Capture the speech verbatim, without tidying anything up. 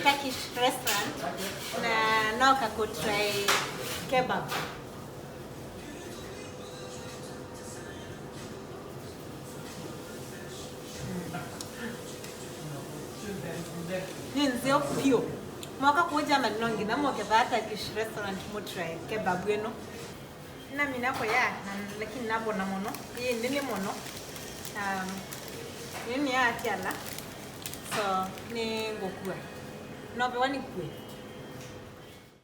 Turkish restaurant na noka kũtry kebab. Nĩ nzeo vyũ. Mwoka kũũ Germany no nginya mũke vaa Turkish restaurant mũtry kebab ĩno. Namina kũya, na, lakini navona mũno. Ĩĩ nene mũno. Um, nĩ nĩyatiala. So, nĩ ngũkua. Novewa nĩ kue.